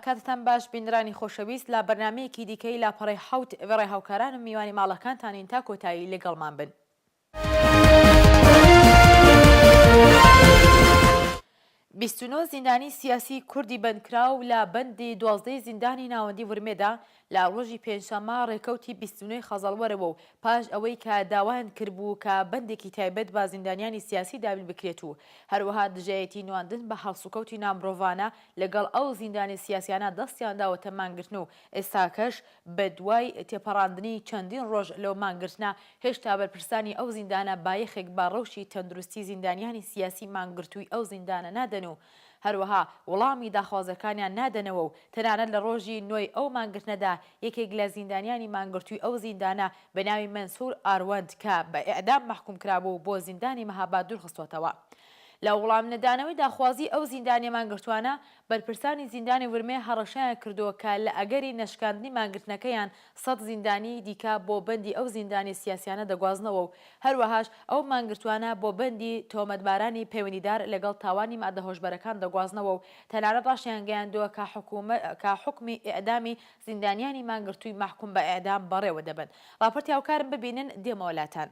کاتتان باش بینەرانی خۆشەویست لە بەرنامەیەکی دیکەی لاپەڕەی حەوت وێڕای هاوکارانم میوانی ماڵەکانتانین تا کۆتایی لەگەڵمان بن. 29 زیندانی سیاسی کوردی بەندکراو لە بەندی دوازدەی زیندانی ناوەندی ورمێدا لە ڕۆژی پێنجشەممە ڕێکەوتی 29 خەزەڵوەرەوە و پاش ئەوەی کە داوایان کردبوو کە بەندێکی تایبەت بە زیندانیانی سیاسی دابین بکرێت و هەروەها دژایەتی نواندن بە هەڵسوکەوتی نامرۆڤانە لەگەڵ ئەو زیندانیە سیاسیانە دەستیان داوەتە مانگرتن و ئێستاکەش بەدوای تێپەڕاندنی چەندین ڕۆژ لەو مانگرتنە هێشتا بەرپرسانی ئەو زیندانە بایەخێک بە ڕەوشی تەندروستی زیندانیانی سیاسی مانگرتووی ئەو زیندانە نادەن و هەروەها وڵامی داخوازەکانیان نادەنەوە و تەنانەت لە ڕۆژی نۆی ئەو مانگرتنەدا یەکێک لە زیندانیانی مانگرتووی ئەو زیندانە بە ناوی مەنسوور ئاروەند کە بە ئێعدام مەحکووم کرابوو بۆ زیندانی مەهاباد دوورخستووەتەوە. لە وڵامنەدانەوەی داخوازیی ئەو زیندانییە مانگرتووانە، بەرپرسانی زیندانی ورمێ هەڕەشەیان کردووە کە لە ئەگەری نەشکاندنی مانگرتنەکەیان سەد زیندانیی دیکە بۆ بەندی ئەو زیندانییە سیاسییانە دەگوازنەوە و هەروەهاش ئەو مانگرتووانە بۆ بەندی تۆمەتبارانی پەیوەندیدار لەگەڵ تاوانی مادە هۆشبەرەکان دەگوازنەوە و تەنانەت ڕاشیانگەیاندووە کە کە حوکمی ئێعدامی زیندانیانی مانگرتووی مەحکوم بە ئێعدام بەڕێوە دەبەن. ڕاپۆرتی هاوکارم ببینن دێمەوە لاتان.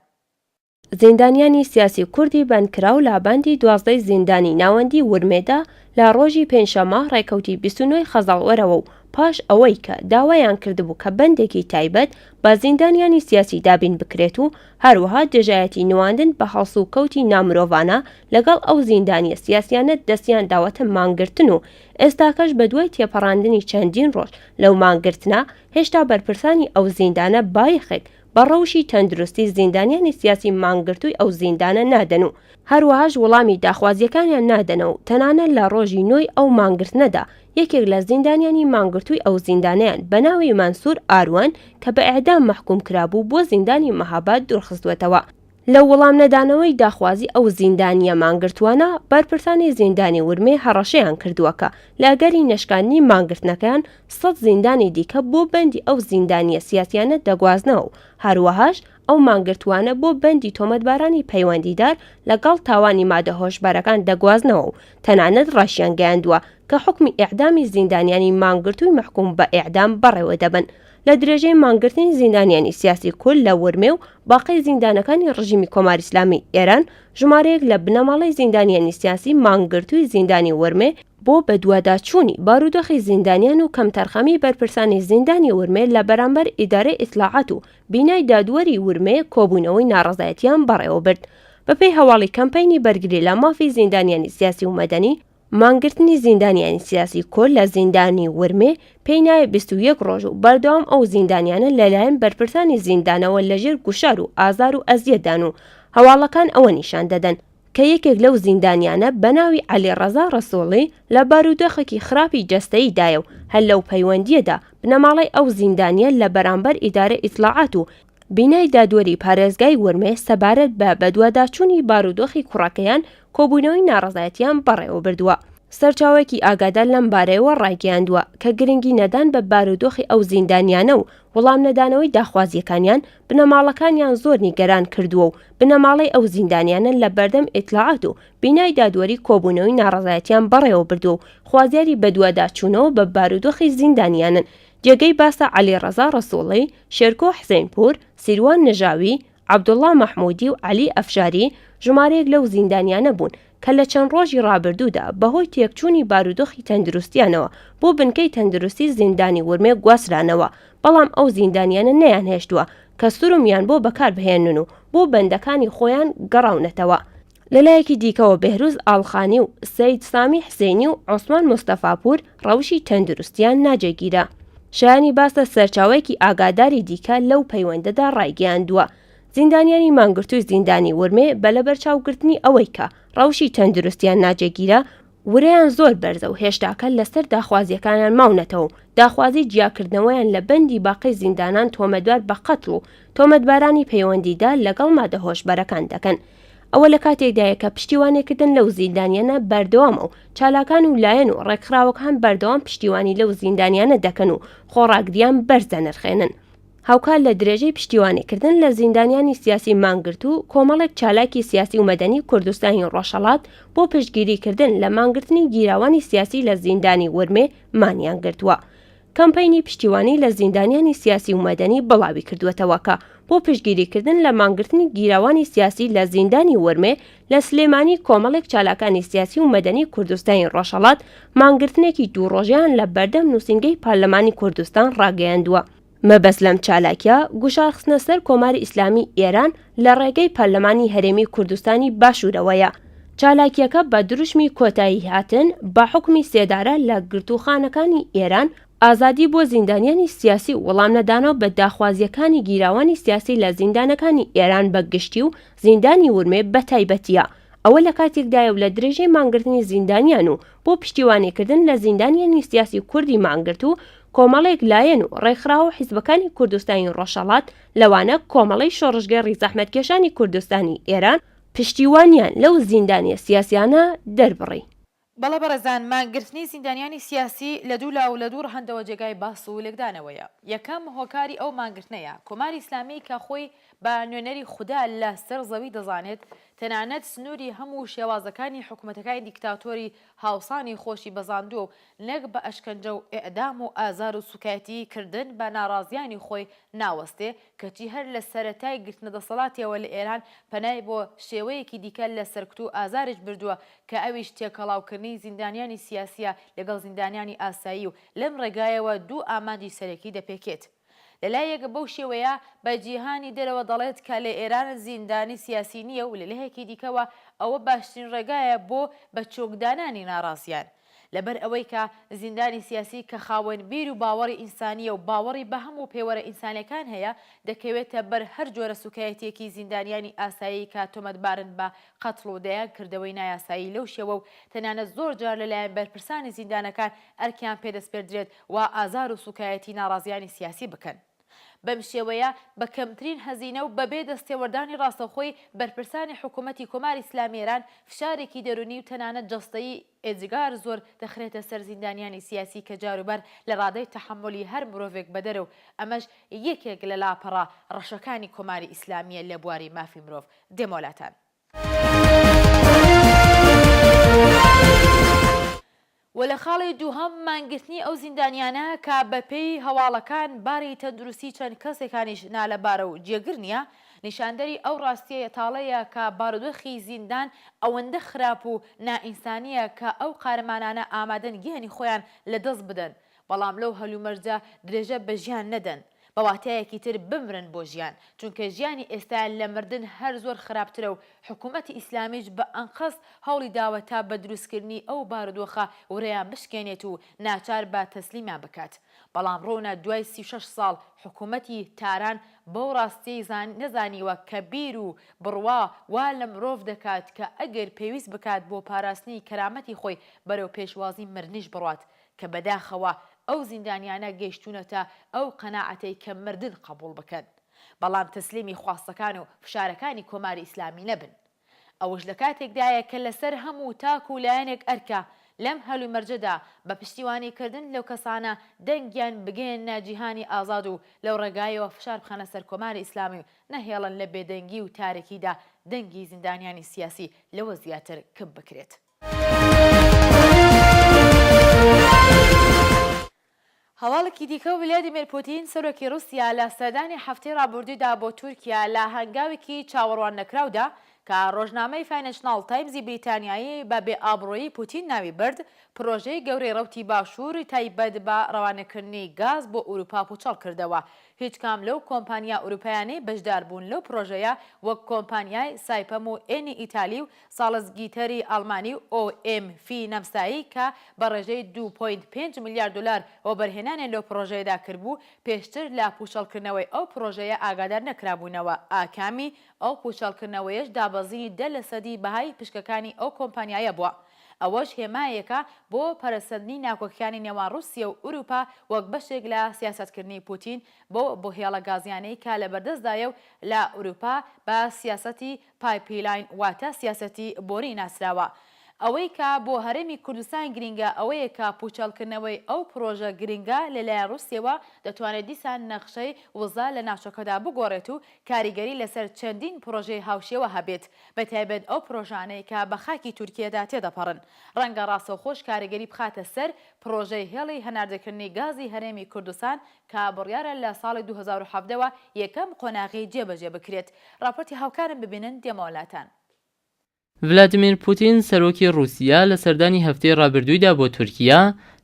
زیندانیانی سیاسی کوردی بەندکراو لە بەندی دوازدەی زیندانی ناوەندی ورمێدا لە ڕۆژی پێنجشەممە ڕێکەوتی 29 ی خەزەڵوەرەوە و پاش ئەوەی کە داوایان کردبوو کە بەندێکی تایبەت بە زیندانیانی سیاسی دابین بکرێت و هەروەها دژایەتی نواندن بە هەڵسوکەوتی نامرۆڤانە لەگەڵ ئەو زیندانیە سیاسیانە دەستیان داوەتە مانگرتن و ئێستاکەش بەدوای تێپەڕاندنی چەندین ڕۆژ لەو مانگرتنە هێشتا بەرپرسانی ئەو زیندانە بایەخێک بە ڕەوشی تەندروستی زیندانیانی سیاسی مانگرتووی ئەو زیندانە نادەن و هەروەهاش وڵامی داخوازییەکانیان نادەنەوە و تەنانەت لە ڕۆژی نۆی ئەو مانگرتنەدا یەکێک لە زیندانیانی مانگرتووی ئەو زیندانەیان بە ناوی مەنسوور ئاروەند کە بە ئێعدام مەحکووم کرابوو بۆ زیندانی مەهاباد دوورخستووەتەوە. لە وڵامنەدانەوەی داخوازی ئەو زیندانییە مانگرتووانە، بەرپرسانی زیندانی ورمێ هەڕەشەیان کردووە کە لە ئەگەری نەشکاندنی مانگرتنەکەیان سەد زیندانی دیکە بۆ بەندی ئەو زیندانییە سیاسییانە دەگوازنەوە و هەروەهاش ئەو مانگرتووانە بۆ بەندی تۆمەتبارانی پەیوەندیدار لەگەڵ تاوانی مادە هۆشبەرەکان دەگوازنەوە و تەنانەت ڕاشیانگەیاندووە کە حوکمی ئێعدامی زیندانیانی مانگرتووی مەحکووم بە ئێعدام بەڕێوە دەبەن. لە درێژەی مانگرتنی زیندانیانی سیاسی کورد لە ورمێ و باقی زیندانەکانی ڕژیمی کۆماری ئیسلامیی ئێران، ژمارەیەک لە بنەماڵەی زیندانیانی سیاسی مانگرتووی زیندانی ورمێ، بۆ بەدواداچوونی بارودۆخی زیندانیان و کەمتەرخەمیی بەرپرسانی زیندانی ورمێ لە بەرامبەر ئیدارەی ئیتلاعات و بینای دادوەری ورمێ کۆبوونەوەی ناڕەزایەتییان بەڕێوەبرد. بەپێی هەواڵی کەمپەینی بەرگری لە مافی زیندانیانی سیاسی و مەدەنی، مانگرتنی زیندانیانی سیاسی کورد لە زیندانی ورمێ پێی نایە 21 ڕۆژ و بەردەوام ئەو زیندانیانە لەلایەن بەرپرسانی زیندانەوە لەژێر گوشار و ئازار و ئەزیەتدان و هەواڵەکان ئەوە نیشان دەدەن کە یەکێک لەو زیندانیانە بە ناوی عەلی ڕەزا ڕەسووڵی لە بارودۆخێکی خراپی جەستەیی دایە و هەر لەو پەیوەندییەدا بنەماڵەی ئەو زیندانییە لە بەرامبەر ئیدارەی ئیتڵاعات و بینای دادوەری پارێزگای ورمێ سەبارەت بە بەدواداچوونی بارودۆخی کوڕەکەیان کۆبوونەوەی ناڕەزایەتیان بەڕێوەبردووە. سەرچاوەیەکی ئاگادار لەم بارەیەوە ڕایگەیاندووە کە گرنگی نەدان بە بارودۆخی ئەو زیندانیانە و وڵامنەدانەوەی داخوازییەکانیان بنەماڵەکانیان زۆر نیگەران کردووە و بنەماڵەی ئەو زیندانیانە لە بەردەم ئیتلاعات و بینای دادوەری کۆبوونەوەی ناڕەزایەتیان بەڕێوەبردووە و خوازیاری بەدواداچوونەوە بە بارودۆخی زیندانیانن. جێگەی باسە عەلی ڕەزا ڕەسووڵی، شێرکۆ حسەینپوور، سیروان نەژاوی، عەبدوڵڵا مەحموودی و عەلی ئەفشاری ژمارەیەک لەو زیندانیانە بوون کە لە چەند ڕۆژی ڕابردوودا بەهۆی تێکچوونی بارودۆخی تەندروستیانەوە بۆ بنکەی تەندروستی زیندانی ورمێ گواسترانەوە، بەڵام ئەو زیندانیانە نەیانهێشتووە کە سرومیان بۆ بەکاربهێنن و بۆ بەندەکانی خۆیان گەڕاونەتەوە. لەلایەکی دیکەوە بێهروز ئاڵخانی و سەید سامی حسێنی و عوسمان مستەفاپوور ڕەوشی تەندروستیان ناجێگیرە. شایانی باسە سەرچاوەیەکی ئاگاداری دیکە لەو پەیوەندەدا ڕایگەیاندووە، زیندانیانی مانگرتووی زیندانی ورمێ بە لەبەرچاوگرتنی ئەوەی کە ڕەوشی تەندروستیان ناجێگیرە، ورەیان زۆر بەرزە و هێشتاکە لەسەر داخوازییەکانیان ماونەتەوە و داخوازی جیاکردنەوەیان لە بەندی باقی زیندانان تۆمەتبار بە قەتڵ و تۆمەتبارانی پەیوەندیدار لەگەڵ مادە هۆشبەرەکان دەکەن. ئەوە لە کاتێکدایە کە پشتیوانیکردن لەو زیندانیانە بەردەوامە و چالاکان و لایەن و ڕێکخراوەکان بەردەوام پشتیوانی لەو زیندانیانە دەکەن و خۆڕاگریان بەرز دەنرخێنن. هاوکات لە درێژەی پشتیوانیکردن لە زیندانیانی سیاسی مانگرتوو، کۆمەڵێک چالاکی سیاسی و مەدەنی کوردستانی ڕۆژهەڵات بۆ پشتگیریکردن لە مانگرتنی گیراوانی سیاسی لە زیندانی ورمێ مانیان گرتووە. کەمپەینی پشتیوانی لە زیندانیانی سیاسی و مەدەنی بڵاویکردووەتەوە کە بۆ پشتگیریکردن لە مانگرتنی گیراوانی سیاسی لە زیندانی ورمێ لە سلێمانی کۆمەڵێک چالاکانی سیاسی و مەدەنی کوردستانی ڕۆژهەڵات مانگرتنێکی دوو ڕۆژەیان لە بەردەم نووسینگەی پارلەمانی کوردستان ڕاگەیاندووە. مەبەست لەم چالاکیە گوشارخستنە سەر کۆماری ئیسلامی ئێران لە ڕێگەی پەرلەمانی هەرێمی کوردستانی باشوورەوەیە. چالاکیەکە بە دروشمی کۆتایی هاتن بە حوکمی سێدارە لە گرتووخانەکانی ئێران، ئازادی بۆ زیندانیانی سیاسی و وەڵامنەدانەوە بە داخوازییەکانی گیراوانی سیاسی لە زیندانەکانی ئێران بە گشتی و زیندانی ورمێ بە تایبەتییە. ئەوە لە کاتێکدایە و لە درێژەی مانگرتنی زیندانیان و بۆ پشتیوانیکردن لە زیندانیانی سیاسی کوردی مانگرتوو، کۆمەڵێک لایەن و ڕێکخراو و حیزبەکانی کوردستانی ڕۆژهەڵات لەوانە کۆمەڵەی شۆڕشگێڕی زەحمەتکێشانی کوردستانی ئێران پشتیوانیان لەو زیندانییە سیاسیانە دەربڕی. بەڵێ بەڕێزان، مانگرتنی زیندانیانی سیاسی لە دوو لا و لە دوو ڕەهەندەوە جێگای باس و لێکدانەوەیە. یەکەم، هۆکاری ئەو مانگرتنەیە، کۆماری ئیسلامی کە خۆی بە نوێنەری خودا لە سەر زەوی دەزانێت، تەنانەت سنووری هەموو شێوازەکانی حکومەتەکانی دیکتاتۆری هاوسانی خۆشی بەزاندووە و نەک بە ئەشکەنجە و ئیعدام و ئازار و سوکایەتی کردن بە ناڕازیانی خۆی ناوەستێ، کەچی هەر لە سەرەتای گرتنە دەسەڵاتیەوە لە ئێران پەنای بۆ شێوەیەکی دیکە لە سەرکوت و ئازاریش بردووە کە ئەویش تێکەڵاوکردنی زیندانیانی سیاسیە لەگەڵ زیندانیانی ئاسایی و لەم ڕێگایەوە دوو ئامانجی سەرەکی دەپێکێت. لەلایەک بەو شێوەیە بە جیهانی دەرەوە دەڵێت کە لە ئێران زیندانی سیاسی نییە و لەلایەکی دیکەوە ئەوە باشترین ڕێگایە بۆ بە چۆکدانانی ناڕازیان. لەبەر ئەوەی کە زیندانی سیاسی کە خاوەن بیر و باوەڕی ئینسانییە و باوەڕی بە هەموو پێوەرە ئینسانیەکان هەیە، دەکەوێتە بەر هەر جۆرە سوکایەتیەکی زیندانیانی ئاسایی کە تۆمەتبارن بە قەتڵ و دەیان کردەوەی نایاسایی لەو شێوە و تەنانەت زۆر جار لەلایەن بەرپرسانی زیندانەکان ئەرکیان پێدەسپێردرێت وا ئازار و سوکایەتی ناڕازیانی سیاسی بکەن. بەم شێوەیە بە کەمترین هەزینە و بەبێ دەستێوەردانی ڕاستەوخۆی بەرپرسانی حکوومەتی کۆماری ئیسلامی ئێران فشارێکی دەروونی و تەنانەت جەستەیی ئێجگار زۆر دەخرێتە سەر زیندانیانی سیاسی کە جاروبار لە ڕادەی تەحەمولی هەر مرۆڤێک بەدەرە و ئەمەش یەکێک لە لاپەڕە ڕەشەکانی کۆماری ئیسلامییە لە بواری مافی مرۆڤ. دێمۆلاتان. وە لە خاڵی دووهەم مانگرتنی ئەو زیندانیانە کە بە پێی هەواڵەکان باری تەندروستی چەند کەسێکانیش نالەبارە و جێگر نیە، نیشاندەری ئەو ڕاستیە تاڵەیە کە بارودۆخی زیندان ئەوەندە خراپ و نائینسانیە کە ئەو قارەمانانە ئامادەن گیانی خۆیان لە دەست بدەن بەڵام لەو هەلومەرجە درێژە بە ژیان نەدەن. بە واتایەکی تر بمرن بۆ ژیان، چونکە ژیانی ئێستایان لە مردن هەر زۆر خراپترە و حکوومەتی ئیسلامیش بە ئەنقەست هەوڵی داوە تا بە دروستکردنی ئەو بارودۆخە ورەیان بشکێنێت و ناچار بە تەسلیمیان بکات. بەڵام ڕوونە دوای 36 ساڵ حکوومەتی تاران بەو ڕاستیەی نەزانیوە کە بیر و بڕوا وا لە مرۆڤ دەکات کە ئەگەر پێویست بکات بۆ پاراستنی کەرامەتی خۆی بەرەو پێشوازی مردنیش بڕوات کە بەداخەوە ئەو زیندانیانە گەیشتوونەتە ئەو قەناعەتەی کە مردن قەبووڵ بکەن بەڵام تەسلیمی خواستەکان و فشارەکانی کۆماری ئیسلامی نەبن. ئەوەش لە کاتێکدایە کە لەسەر هەموو تاک و لایەنێک ئەرکە لەم هەلومەرجەدا بە پشتیوانی کردن لەو کەسانە دەنگیان بگەیەننە جیهانی ئازاد و لەو ڕێگایەوە فشار بخەنە سەر کۆماری ئیسلامی و نەهێڵن لە بێدەنگی و تاریکیدا دەنگی زیندانیانی سیاسی لەوە زیاتر کپ بکرێت. هەواڵێکی دیکە ولادیمێر پوتین سەرۆکی ڕووسیا لە سەردانی هەفتەی ڕابردوودا بۆ تورکیا لە هەنگاوێکی چاوەڕواننەکراودا کە ڕۆژنامەی فاینەنشناڵ تایمزی بریتانیایی بە بێ ئابڕوویی پوتین ناوی برد پڕۆژەی گەورەی ڕەوتی باشوور تایبەت بە ڕەوانەکردنی گاز بۆ ئوروپا پوچەڵ کردەوە هیچ کام لەو کۆمپانیا ئوروپایانەی بەشداربوون لەو پڕۆژەیە وەک کۆمپانیای سایپەم و ئێنی ئیتالی و ساڵزگیتەری ئەڵمانی و ئۆ ئێم فی نەمسایی کە بە ڕێژەی دوو point پێنج ملیار دۆلار وەبەرهێنانیان لەو پڕۆژەیەدا کردبوو، پێشتر لە پووچەڵکردنەوەی ئەو پڕۆژەیە ئاگادار نەکرابوونەوە، ئاکامی ئەو پووچەڵکردنەوەیەش دابەزینی دە لەسەدی بەهای پشکەکانی ئەو کۆمپانیایە بووە. ئەوەش هێمایەکە بۆ پەرەسەندنی ناکۆکیانی نێوان ڕووسیە و ئورووپا وەک بەشێک لە سیاسەتکردنی پوتین بەو بۆ هێڵە گازیانەی کە لەبەردەستدایە و لە ئورووپا بە سیاسەتی pipeline واتە سیاسەتی بۆری ناسراوە. ئەوەی کە بۆ هەرێمی کوردستان گرینگە ئەوەیە کە پووچەڵکردنەوەی ئەو پڕۆژە گرنگە لە لایەن ڕووسیەوە دەتوانێت دیسان نەخشەی وزە لە ناوچەکەدا بگۆڕێت و کاریگەری لەسەر چەندین پڕۆژەی هاوشێوە هەبێت بەتایبەت ئەو پڕۆژانەی کە بە خاکی تورکیەدا تێدەپەڕن ڕەنگە ڕاستەوخۆش کاریگەری بخاتە سەر پڕۆژەی هێڵی هەناردەکردنی گازی هەرێمی کوردستان کە بڕیارە لە ساڵی 2017 وە یەکەم قۆناغی جێبەجێ بکرێت. ڕاپۆرتی هاوکارم ببینن دێمەوە لاتان. ڤلادیمیر پوتین، سەرۆکی ڕووسیا لە سەردانی هەفتەی ڕابردوویدا بۆ تورکیا،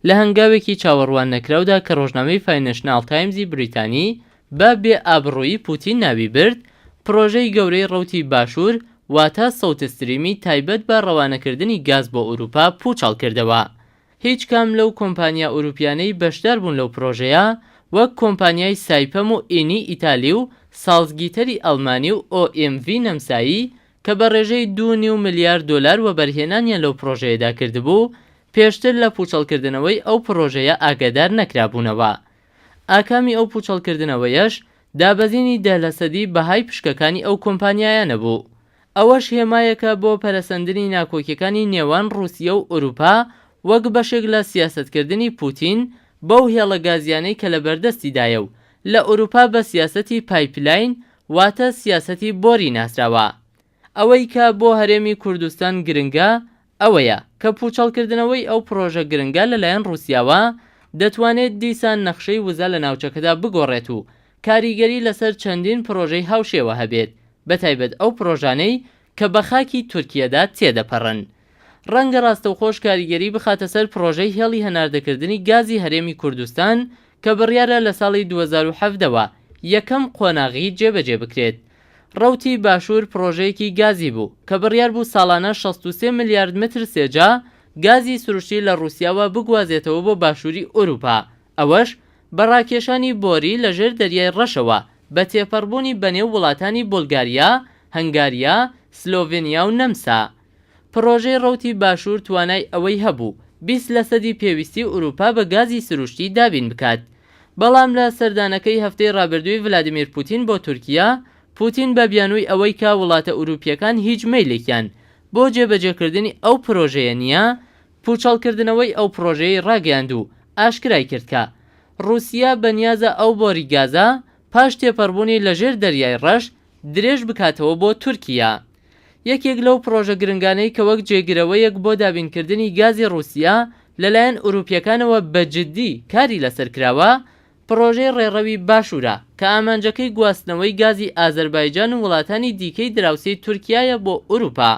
لە هەنگاوێکی چاوەڕواننەکراودا کە ڕۆژنامەی فاینەنشناڵ تایمزی بریتانی بە بێ ئابڕوویی پوتین ناوی برد، پڕۆژەی گەورەی ڕەوتی باشوور واتە سەوت ستریمی تایبەت بە ڕەوانەکردنی گاز بۆ ئورووپا پووچەڵ کردەوە. هیچ کام لەو کۆمپانیا ئوروپیانەی بەشدار بوون لەو پرۆژەیە وەک کۆمپانیای سایپەم و ئینی ئیتالی و ساڵزگیتەری ئەڵمانی و ئۆ ئێم ڤی نەمسایی کە بە ڕێژەی دوو نیو ملیار دۆلار وەبەرهێنانیان لەو پرۆژەیەدا کردبوو پێشتر لە پوچەڵکردنەوەی ئەو پرۆژەیە ئاگادار نەکرابوونەوە. ئاکامی ئەو پوچەڵکردنەوەیەش دابەزینی دە لەسەدی بەهای پشکەکانی ئەو کۆمپانیایانە بوو. ئەوەش هێمایەکە بۆ پەرەسەندنی ناکۆکیەکانی نێوان ڕووسیە و ئوروپا وەک بەشێک لە سیاسەتکردنی پوتین بەو هێڵە گازیانەی کە لە بەردەستیدایە و لە ئوروپا بە سیاسەتی pipeline واتە سیاسەتی بۆری ناسراوە. ئەوەی کە بۆ هەرێمی کوردستان گرنگە ئەوەیە کە پوچەڵکردنەوەی ئەو پڕۆژە گرنگە لەلایەن ڕووسیاوە دەتوانێت دیسان نەخشەی وزە لە ناوچەکەدا بگۆڕێت و کاریگەری لەسەر چەندین پڕۆژەی هاوشێوە هەبێت، بەتایبەت ئەو پڕۆژانەی کە بە خاکی تورکیەدا تێدەپەڕن. ڕەنگە ڕاستەوخۆش کاریگەری بخاتە سەر پڕۆژەی هێڵی هەناردەکردنی گازی هەرێمی کوردستان کە بڕیارە لە ساڵی 2017 وە یەکەم قۆناغی جێبەجێ بکرێت. ڕەوتی باشوور پڕۆژەیەکی گازی بوو کە بڕیار بوو ساڵانە 63 ملیارد متر سێجا گازی سروشتی لە ڕووسیاوە بگوازێتەوە بۆ باشووری ئورووپا، ئەوەش بە ڕاکێشانی بۆری لە ژێر دەریای ڕەشەوە بە تێپەڕبوونی بەنێو وڵاتانی بولگاریا، هەنگاریا، سلۆڤێنیا و نەمسا. پڕۆژەی ڕەوتی باشوور توانای ئەوەی هەبوو 20 لەسەدی پێویستی ئورووپا بە گازی سروشتی دابین بکات. بەڵام لە سەردانەکەی هەفتەی ڕابردووی ڤلادیمیر پوتین بۆ تورکیا، پوتین بە بیانووی ئەوەی کە وڵاتە ئورووپییەکان هیچ مەیلێکیان بۆ جێبەجێکردنی ئەو پرۆژەیە نییە، پووچەڵکردنەوەی ئەو پڕۆژەیەی ڕاگەیاند و ئاشکرای کرد کە ڕووسیا بەنیازە ئەو بۆری گازە پاش تێپەڕبوونی لەژێر دەریای ڕەش درێژ بکاتەوە بۆ تورکیا. یەکێک لەو پڕۆژە گرنگانەی کە وەک جێگرەوەیەک بۆ دابینکردنی گازی ڕووسیا لەلایەن ئورووپییەکانەوە بە جددی کاری لەسەر کراوە، پڕۆژەی ڕێڕەوی باشوورە کە ئامانجەکەی گواستنەوەی گازی ئازەربایجان و وڵاتانی دیکەی دراوسێی تورکیایە بۆ ئورووپا.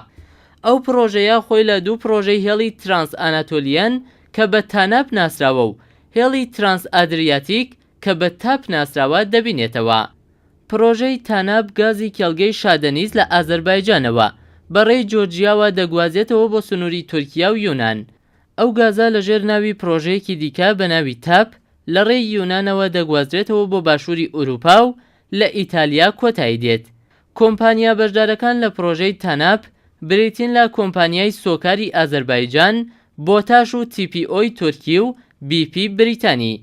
ئەو پڕۆژەیە خۆی لە دوو پڕۆژەی هێڵی ترانس ئاناتۆلیەن کە بە تاناپ ناسراوە و هێڵی ترانس ئادریاتیک کە بە تاپ ناسراوە دەبینێتەوە. پڕۆژەی تاناپ گازی کێڵگەی شادەنیز لە ئازەربایجانەوە بە ڕێی جۆرجیاوە دەگوازێتەوە بۆ سنووری تورکیا و یونان. ئەو گازە لەژێر ناوی پڕۆژەیەکی دیکە بە ناوی تاپ لە ڕێی یونانەوە دەگوازرێتەوە بۆ باشووری ئورووپا و لە ئیتالیا کۆتایی دێت. کۆمپانیا بەشدارەکان لە پڕۆژەی تاناپ بریتین لە کۆمپانیای سۆکاری ئازەربایجان، بۆتاش و تی پی ئۆی تورکی و بی پی بریتانی.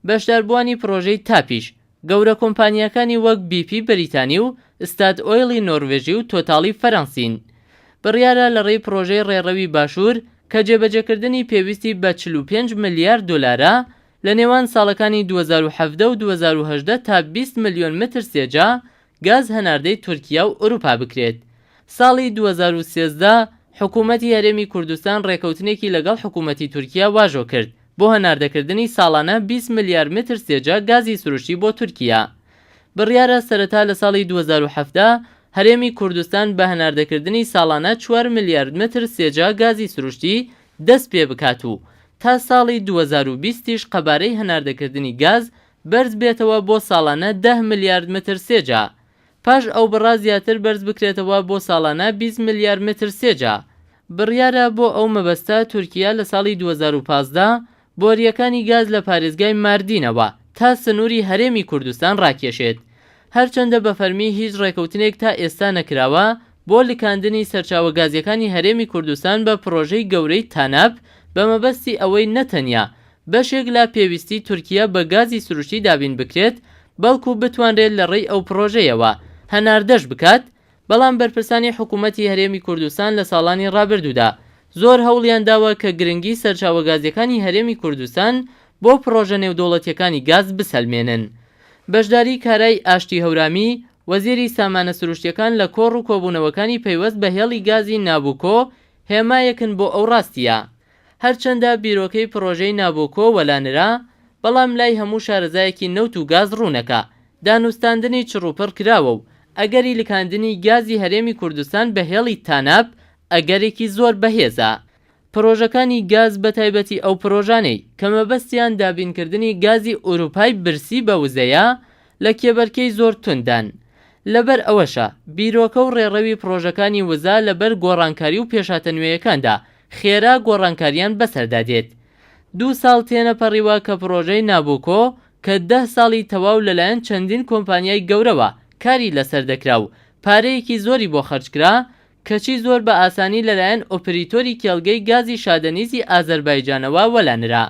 بەشداربووانی پڕۆژەی تاپیش گەورە کۆمپانیاکانی وەک بی پی بەریتانی و ستات ئۆیڵی نۆروێژی و تۆتاڵی فەرەنسین. بڕیارە لە ڕێی پڕۆژەی ڕێڕەوی باشوور کە جێبەجێکردنی پێویستی بە 45 ملیار دۆلارە، لە نێوان ساڵەکانی 2017 و 2018 تا 20 ملیۆن متر سێجا گاز هەناردەی تورکیا و ئوروپا بکرێت. ساڵی 2013 حکوومەتی هەرێمی کوردستان ڕێکەوتنێکی لەگەڵ حکوومەتی تورکیا واژۆ کرد بۆ هەناردەکردنی ساڵانە 20 ملیار متر سێجا گازی سروشتی بۆ تورکیا. بڕیارە سەرەتا لە ساڵی 2017 هەرێمی کوردستان بە هەناردەکردنی ساڵانە چوار ملیارد متر سێجا گازی سروشتی دەست پێ بکات و تا ساڵی 2020 یش قەبارەی هەناردەکردنی گاز بەرز بێتەوە بۆ ساڵانە دە ملیارد متر سێجا. پاش ئەو بڕە زیاتر بەرز بکرێتەوە بۆ ساڵانە 20 ملیار متر سێجا. بڕیارە بۆ ئەو مەبەستە تورکیا لە ساڵی 2015 بۆرییەکانی گاز لە پارێزگای ماردینەوە تا سنووری هەرێمی کوردستان ڕاکێشێت. هەرچەندە بە فەرمی هیچ ڕێکەوتنێک تا ئێستا نەکراوە بۆ لکاندنی سەرچاوە گازیەکانی هەرێمی کوردستان بە پڕۆژەی گەورەی تاناپ بە مەبەستی ئەوەی نەتەنیا بەشێک لە پێویستی تورکیا بە گازی سروشتی دابین بکرێت بەڵکو بتوانرێت لە ڕێی ئەو پڕۆژەیەوە هەناردەش بکات، بەڵام بەرپرسانی حکوومەتی هەرێمی کوردستان لە ساڵانی ڕابردوودا زۆر هەوڵیان داوە کە گرنگی سەرچاوە گازیەکانی هەرێمی کوردستان بۆ پڕۆژە نێودەوڵەتیەکانی گاز بسەلمێنن. بەشداری کارای ئاشتی هەورامی، وەزیری سامانە سروشتیەکان لە کۆڕ و کۆبوونەوەکانی پەیوەست بە هێڵی گازی نابوکۆ هێمایەکن بۆ ئەو ڕاستیە. هەرچەندە بیرۆکەی پڕۆژەی نابوکۆ وەلا نرا، بەڵام لای هەموو شارەزایەکی نەوت و گاز ڕوونە کە دانوستاندنی چڕوپڕ کراوە و ئەگەری لکاندنی گازی هەرێمی کوردستان بە هێڵی تاناپ ئەگەرێکی زۆر بەهێزە. پڕۆژەکانی گاز بەتایبەتی ئەو پڕۆژانەی کە مەبەستیان دابینکردنی گازی ئوروپای برسی بە وزەیە لە کێبەرکێی زۆر تونددان. لەبەر ئەوەشە بیرۆکە و ڕێڕەوی پڕۆژەکانی وزە لەبەر گۆڕانکاری و پێشهاتە نوێیەکاندا خێرا گۆڕانکاریان بەسەردا دێت. دوو ساڵ تێنەپەڕیوە کە پڕۆژەی نابوکۆ کە دە ساڵی تەواو لەلایەن چەندین کۆمپانیای گەورەوە کاری لەسەر دەکرا و پارەیەکی زۆری بۆ خەرجکرا، کەچی زۆر بە ئاسانی لەلایەن ئۆپریتۆری کێڵگەی گازی شادەنیزی ئازەربایجانەوە وەلانرا.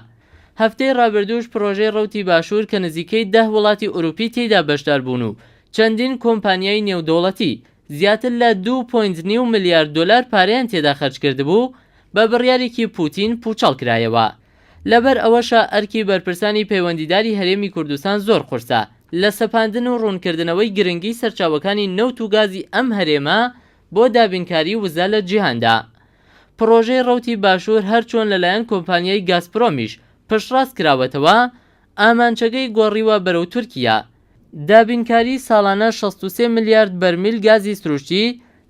هەفتەی ڕابردووش پڕۆژەی ڕەوتی باشوور کە نزیکەی دە وڵاتی ئوروپی تێیدا بەشدار بوون و چەندین کۆمپانیای نێودەوڵەتی زیاتر لە دوو point نیو ملیار دۆلار پارەیان تێدا خەرج کردبوو، بە بڕیارێکی پوتین پووچەڵ کرایەوە. لەبەر ئەوەشە ئەرکی بەرپرسانی پەیوەندیداری هەرێمی کوردستان زۆر قورسە لە سەپاندن و ڕوونکردنەوەی گرنگی سەرچاوەکانی نەوت و گازی ئەم هەرێمە بۆ دابینکاری وزە لە جیهاندا. پڕۆژەی ڕەوتی باشوور هەرچۆن لەلایەن کۆمپانیای گازپرۆمیش پشتڕاست کراوەتەوە، ئامانچەگەی گۆڕیوە بەرەو تورکیا. دابینکاری ساڵانە 63 ملیارد بەرمیل گازی سروشتی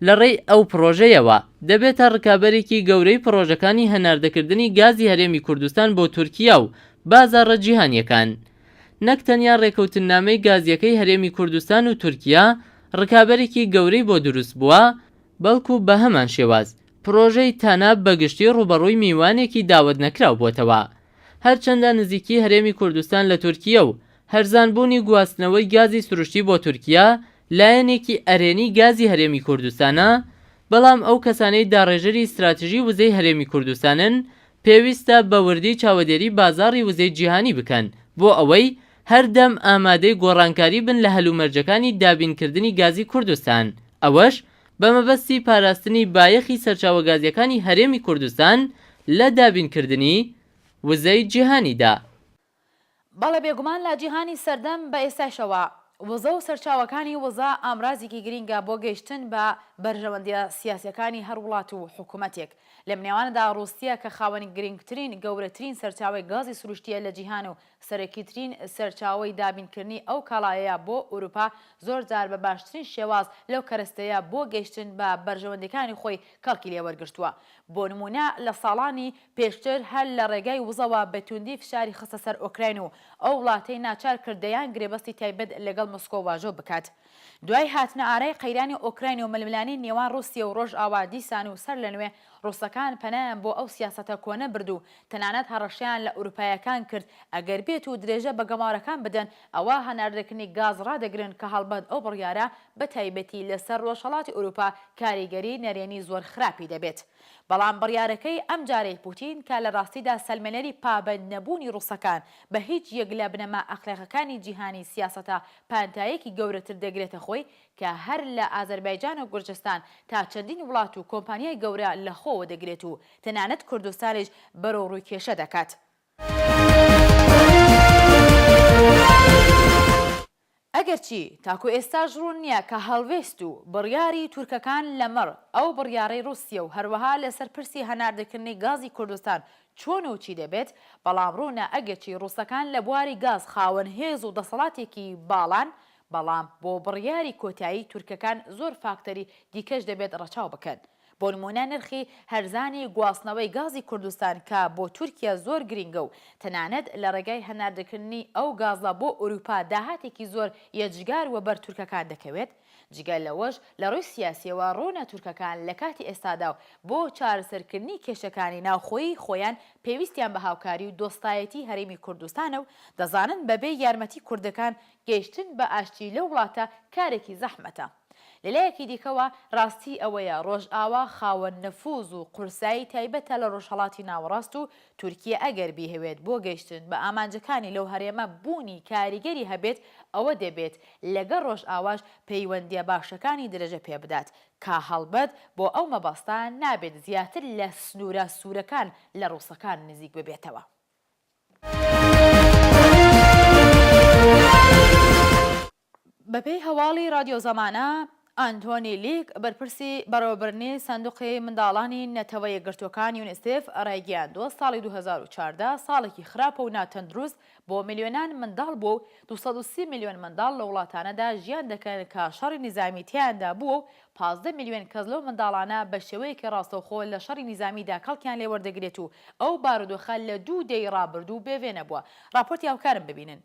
لە ڕێی ئەو پڕۆژەیەوە، دەبێتە ڕکابەرێکی گەورەی پڕۆژەکانی هەناردەکردنی گازی هەرێمی کوردستان بۆ تورکیا و بازاڕە جیهانییەکان. نەک تەنیا ڕێکەوتننامەی گازییەکەی هەرێمی کوردستان و تورکیا ڕکابەرێکی گەورەی بۆ دروستبووە، بەڵکو بەهەمان شێواز پڕۆژەی تاناپ بەگشتی ڕووبەڕووی میوانێکی داوەتنەکراو بۆتەوە. هەرچەندە نزیکی هەرێمی کوردستان لە تورکیە و هەرزانبوونی گواستنەوەی گازی سروشتی بۆ تورکیا لایەنێکی ئەرێنی گازی هەرێمی کوردستانە، بەڵام ئەو کەسانەی داڕێژەری ستراتژی وزەی هەرێمی کوردستانن پێویستە بە وردی چاوەدێری بازاڕی وزەی جیهانی بکەن بۆ ئەوەی هەردەم ئامادەی گۆڕانکاری بن لە هەلومەرجەکانی دابینکردنی گازی کوردستان ئەوەش بە مەبەستی پاراستنی بایەخی سەرچاوە گازیەکانی هەرێمی کوردستان لە دابینکردنی وزەی جیهانیدا. بەڵێ بێگومان لە جیهانی سەردەم بە ئێستایشەوە وزە و سەرچاوەکانی وزە ئامرازێکی گرینگە بۆ گەیشتن بە بەرژەوەندیە سیاسیەکانی هەر وڵات و حکومەتێک. لەم نێوانەدا ڕوسیە کە خاوەنی گرینگترین گەورەترین سەرچاوەی گازی سروشتیە لە جیهان و سەرەکیترین سەرچاوەی دابینکردنی ئەو کاڵایەیە بۆ ئوروپا، زۆر جار بە باشترین شێواز لەو کەرەستەیە بۆ گەیشتن بە بەرژەوەندیەکانی خۆی کەڵکی لێ وەرگرتووە. بۆ نموونە لە ساڵانی پێشتر هەر لە ڕێگای وزەوە بە توندی فشاری خستە سەر ئۆکراین و ئەو وڵاتەی ناچار کرد دەیان گرێبەستی تایبەت لەگەڵ مسکۆ واژۆ بکات. دوای هاتنە ئارای قەیرانی ئۆکراین و ململانێی نێوان ڕووسیە و ڕۆژئاوا دیسان و سەر لە نوێ ڕووسەکان پەنایان بۆ ئەو سیاسەتە کۆنە برد و تەنانەت هەڕەشەیان لە ئوروپایەکان کرد ئەگەر بێت و درێژە بە گەمارۆکان بدەن ئەوا هەناردەکردنی گاز ڕادەگرن کە هەڵبەت ئەو بڕیارە بە تایبەتی لە سەر ڕۆژهەڵاتی ئوروپا کاریگەری نەرێنی زۆر خراپی دەبێت. بەڵام بڕیارەکەی ئەمجارەی پوتین کە لە ڕاستیدا سەلمێنەری پابەند نەبوونی ڕووسەکان بە هیچ یەک لە بنەما ئەخلاقەکانی جیهانی سیاسەتە پانتایەکی گەورەتر دەگرێتە خۆی کە هەر لە ئازەربایجان و گورجستان تا چەندین وڵات و کۆمپانیای گەورە لە خۆوە دەگرێت و تەنانەت کوردستانیش بەرەو ڕووی کێشە دەکات. ئەگەرچی تاکو ئێستاش ڕوون نییە کە هەڵوێست و بڕیاری تورکەکان لەمەڕ ئەو بڕیارەی ڕووسیە و هەروەها لەسەر پرسی هەناردەکردنی گازی کوردستان چۆن و چی دەبێت، بەڵام ڕوونە ئەگەرچی ڕووسەکان لە بواری گاز خاوەن هێز و دەسەڵاتێکی باڵان، بەڵام بۆ بڕیاری کۆتایی تورکەکان زۆر فاکتەری دیکەش دەبێت ڕەچاو بکەن. بۆ نموونە نرخی هەرزانی گواستنەوەی گازی کوردستان کە بۆ تورکیا زۆر گرینگە و تەنانەت لە ڕێگای هەناردەکردنی ئەو گازە بۆ ئورووپا داهاتێکی زۆر یەجگار وەبەر تورکەکان دەکەوێت. جگە لەوەش لە ڕووی سیاسیەوە ڕوونە تورکەکان لە کاتی ئێستادا و بۆ چارەسەرکردنی کێشەکانی ناوخۆیی خۆیان پێویستیان بە هاوکاری و دۆستایەتی هەرێمی کوردستانە و دەزانن بەبێ یارمەتی کوردەکان گەیشتن بە ئاشتی لەو وڵاتە کارێکی زەحمەتە. لە لایەکی دیکەوە ڕاستی ئەوەیە ڕۆژئاوا خاوەن نفوز و قورسایی تایبەتە لە ڕۆژهەڵاتی ناوەڕاست و تورکیە ئەگەر بیهەوێت بۆ گەیشتن بە ئامانجەکانی لەو هەرێمە بوونی کاریگەری هەبێت ئەوە دەبێت لەگەڵ ڕۆژئاواش پەیوەندیە باشەکانی درێژە پێبدات کە هەڵبەت بۆ ئەو مەبەستە نابێت زیاتر لە سنوورە سوورەکان لە ڕووسەکان نزیک ببێتەوە. بەپێی هەواڵی ڕادیۆ زەمانە، ئانتۆنی لیک، بەرپرسی بەڕێوەبردنی سندوقی منداڵانی نەتەوە یەکگرتووەکان یونیسێف ڕایگەیاندووە، ساڵی 2014 ساڵێکی خراپە و ناتەندروست بۆ ملیۆنان منداڵ بووە و 230 ملیۆن منداڵ لە وڵاتانەدا ژیان دەکەن کە شەڕی نیزامی تیایاندا بووە و 15 ملیۆن کەس لەو منداڵانە بە شێوەیەکی ڕاستەوخۆ لە شەڕی نیزامیدا کەڵکیان لێ وەردەگرێت و ئەو بارودۆخە لە دوو دەیەی ڕابردوو بێوێنە بووە. ڕاپۆرتی هاوکارم ببینن.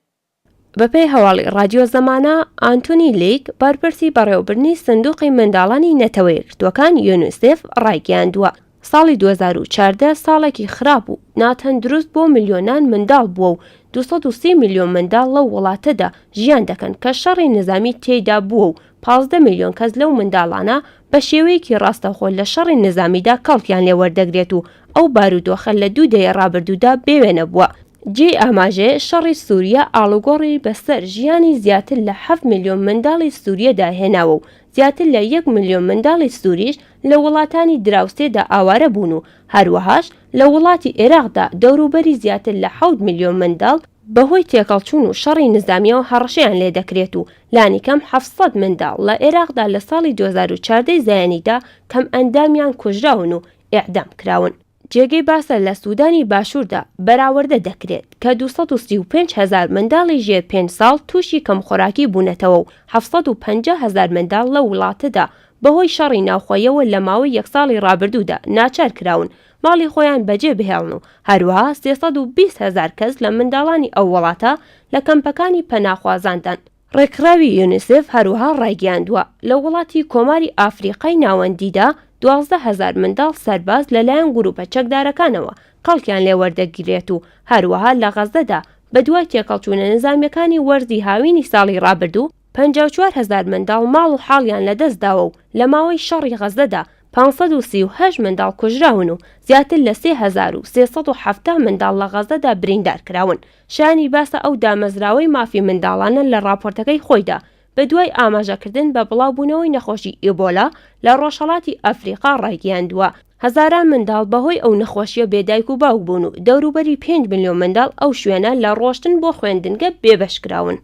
بەپێی هەواڵی ڕادیۆ زەمانە، ئانتۆنی لیک، بەرپرسی بەڕێوەبردنی سندوقی منداڵانی نەتەوەیەکگرتووەکان یونیسێف ڕایگەیاندووە، ساڵی 2014 ساڵێکی خراپ و ناتەندروست بۆ ملیۆنان منداڵ بووە و 230 ملیۆن منداڵ لەو وڵاتەدا ژیان دەکەن کە شەڕی نزامی تێیدا بووە و 15 ملیۆن کەس لەو منداڵانە بە شێوەیەکی ڕاستەوخۆ لە شەڕی نزامیدا کەڵکیان لێ وەردەگرێت و ئەو بارودۆخە لە دوو دەیە ڕابردوودا بێوێنە بووە. جێی ئاماژەیە شەڕی سوریە ئاڵوگۆڕی بەسەر ژیانی زیاتر لە حەفت ملیۆن منداڵی سوریەدا هێناوە و زیاتر لە یەک ملیۆن منداڵی سوریش لە وڵاتانی دراوسێدا ئاوارە بوون و هەروەهاش لە وڵاتی ئێراقدا دەوروبەری زیاتر لە حەوت ملیۆن منداڵ بەهۆی تێکەڵچوون و شەڕی نزامییەوە هەڕەشەیان لێدەکرێت و لانیکەم 700 منداڵ لە ئێراقدا لە ساڵی 2014 ی زایەنیدا کەمئەندامیان کوژراون و ئێعدام کراون. جێگەی باسە لە سودانی باشووردا بەراوردە دەکرێت کە 235 هەزار منداڵی ژێر پێنج ساڵ تووشی کەمخۆراکی بوونەتەوە و 750 هەزار منداڵ لەو وڵاتەدا بەهۆی شەڕی ناوخۆیەوە لە ماوەی یەک ساڵی ڕابردوودا ناچار کراون ماڵی خۆیان بەجێ بهێڵن و هەروەها 320 هەزار کەس لە منداڵانی ئەو وڵاتە لە کەمپەکانی پەناخوازاندان. ڕێکخراوی یونیسێف هەروەها ڕایگەیاندووە، لە وڵاتی کۆماری ئافریقای ناوەندیدا 12 هەزار منداڵ سەرباز لەلایەن گروپە چەکدارەکانەوە کەڵکیان لێ وەردەگیرێت و هەروەها لە غەززەدا بەدوای تێکەڵچوونە نزامییەکانی وەرزی هاوینی ساڵی ڕابردوو 54 هەزار منداڵ ماڵ و حاڵیان لەدەست داوە و لە ماوەی شەڕی غەززەدا 538 منداڵ کوژراون و زیاتر لە 3370 منداڵ لە غەززەدا بریندار کراون. شایانی باسە ئەو دامەزراوەی مافی منداڵانە لە ڕاپۆرتەکەی خۆیدا بە دوای ئاماژەکردن بە بڵاوبوونەوەی نەخۆشی ئیبۆلا لە ڕۆژهەڵاتی ئەفریقا ڕایگەیاندووە، هەزاران منداڵ بەهۆی ئەو نەخۆشییە بێ دایک و باوک بوون و دەوروبەری پێنج ملیۆن منداڵ ئەو شوێنە لە ڕۆشتن بۆ خوێندنگە بێبەش کراون.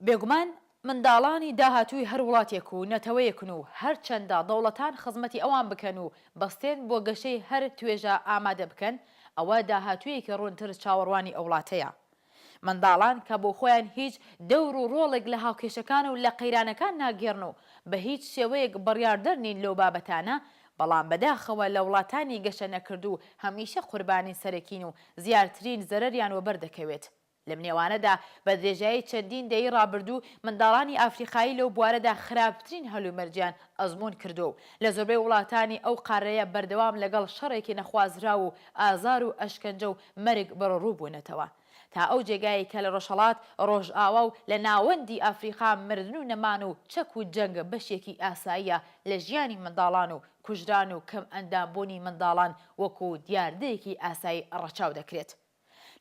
بێگومان منداڵانی داهاتووی هەر وڵاتێک و نەتەوەیەکن و هەرچەندە دەوڵەتان خزمەتی ئەوان بکەن و بەستێن بۆ گەشەی هەر توێژە ئامادە بکەن، ئەوە داهاتوویەکی ڕوونتر چاوەڕوانی ئەو وڵاتەیە. منداڵان کە بۆ خۆیان هیچ دەور و ڕۆڵێک لە هاوکێشەکان و لە قەیرانەکان ناگێڕن و بە هیچ شێوەیەک بڕیاردەر نین لەو بابەتانە، بەڵام بەداخەوە لە وڵاتانی گەشە نەکردوو هەمیشە قوربانی سەرەکین و زیارترین زەرەریان وەبەر دەکەوێت. لەم نێوانەدا بە درێژایی چەندین دەیەی ڕابردوو منداڵانی ئافریقایی لەو بوارەدا خراپترین هەلومەرجیان ئەزموون کردووە و لە زۆربەی وڵاتانی ئەو قاررەیە بەردەوام لەگەڵ شەڕێکی نەخوازراو و ئازار و ئەشکەنجە و مەرگ بەرەوڕوو بوونەتەوە تا ئەو جێگایەی کە لە ڕۆژهەڵات، ڕۆژئاوا و لە ناوەندی ئافریقا مردن و نەمان و چەک و جەنگ بەشێکی ئاساییە لە ژیانی منداڵان و کوژران و کەمئەندامبوونی منداڵان وەکوو دیاردەیەکی ئاسایی ڕەچاو دەکرێت.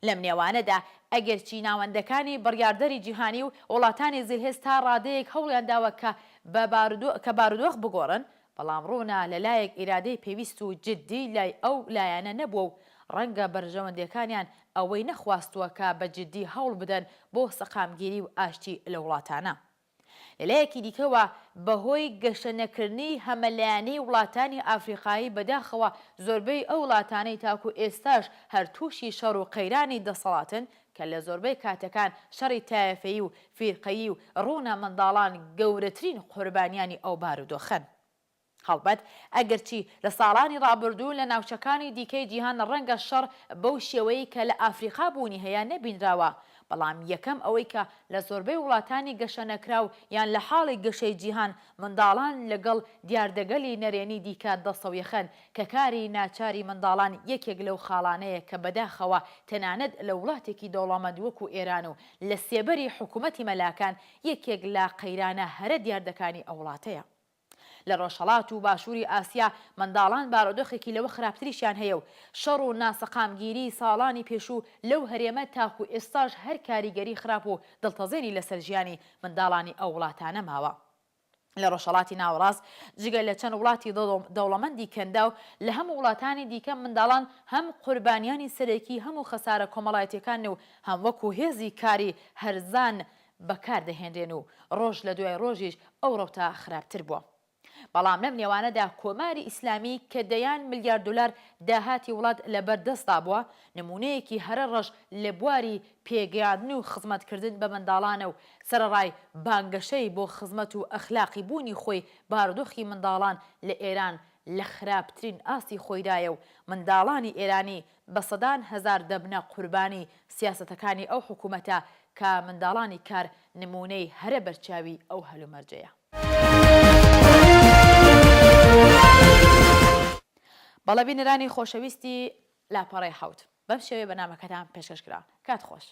لەم نێوانەدا ئەگەرچی ناوەندەکانی بڕیاردەری جیهانی و وڵاتانی زلهێز تا ڕادەیەک هەوڵیان داوە کە بە کە بارودۆخ بگۆڕن، بەڵام ڕوونە لە لایەک ئیرادەی پێویست و جددی لای ئەو لایەنە نەبووە و ڕەنگە بەرژەوەندیەکانیان ئەوەی نەخواستووە کە بە جددی هەوڵ بدەن بۆ سەقامگیری و ئاشتی لەو وڵاتانە. لەلایەکی دیکەوە بەهۆی گەشەنەکردنی هەمەلایەنەی وڵاتانی ئافریقایی بەداخەوە زۆربەی ئەو وڵاتانەی تاکو ئێستاش هەر تووشی شەڕ و قەیرانی دەسەڵاتن کە لە زۆربەی کاتەکان شەڕی تایەفەیی و فیرقەیی و ڕوونە منداڵان گەورەترین قوربانیانی ئەو بارودۆخەن. هەڵبەت ئەگەرچی لە ساڵانی ڕابردوو لە ناوچەکانی دیکەی جیهان ڕەنگە شەڕ بەو شێوەیەی کە لە ئافریقا بوونی هەیە نەبینراوە، بەڵام یەکەم ئەوەی کە لە زۆربەی وڵاتانی گەشەنەکراو یان لە حاڵی گەشەی جیهان منداڵان لەگەڵ دیاردەگەلی نەرێنی دیکە دەستەویەخەن کە کاری ناچاری منداڵان یەکێک لەو خاڵانەیە کە بەداخەوە تەنانەت لە وڵاتێکی دەوڵەمەند وەکوو ئێران و لە سێبەری حکوومەتی مەلاکان یەکێک لە قەیرانە هەرە دیاردەکانی ئەو وڵاتەیە. لە ڕۆژهەڵات و باشووری ئاسیا منداڵان بارودۆخێکی لەوە خراپتریشیان هەیە و شەڕ و ناسەقامگیریی ساڵانی پێشوو لەو هەرێمە تاکوو ئێستاش هەر کاریگەری خراپ و دڵتەزێنی لەسەر ژیانی منداڵانی ئەو وڵاتانە ماوە. لە ڕۆژهەڵاتی ناوەڕاست جگە لە چەند وڵاتی دەوڵەمەندی کەنداو، لە هەموو وڵاتانی دیکە منداڵان هەم قوربانیانی سەرەکی هەموو خەسارە کۆمەڵایەتیەکانن و هەم وەکوو هێزی کاری هەرزان بەکار دەهێنرێن و ڕۆژ لە دوای ڕۆژیش ئەو ڕەوتە خراپتر بووە. بەڵام لەم نێوانەدا کۆماری ئیسلامی کە دەیان ملیار دۆلار داهاتی وڵات لە بەر دەستدا بووە، نموونەیەکی هەرە ڕەش لە بواری پێگەیاندن و خزمەتکردن بە منداڵانە و سەرەڕای بانگەشەی بۆ خزمەت و ئەخلاقی بوونی خۆی بارودۆخی منداڵان لە ئێران لە خراپترین ئاستی خۆیدایە و منداڵانی ئێرانی بە سەدان هەزار دەبنە قوربانی سیاسەتەکانی ئەو حکوومەتە کە منداڵانی کار نموونەی هەرە بەرچاوی ئەو هەلومەرجەیە. بەڵێ بینەرانی خۆشەویستی لاپەڕەی حەوت بەم شێوەیە بەرنامەکەتان پێشکەش کرا. کات خۆش.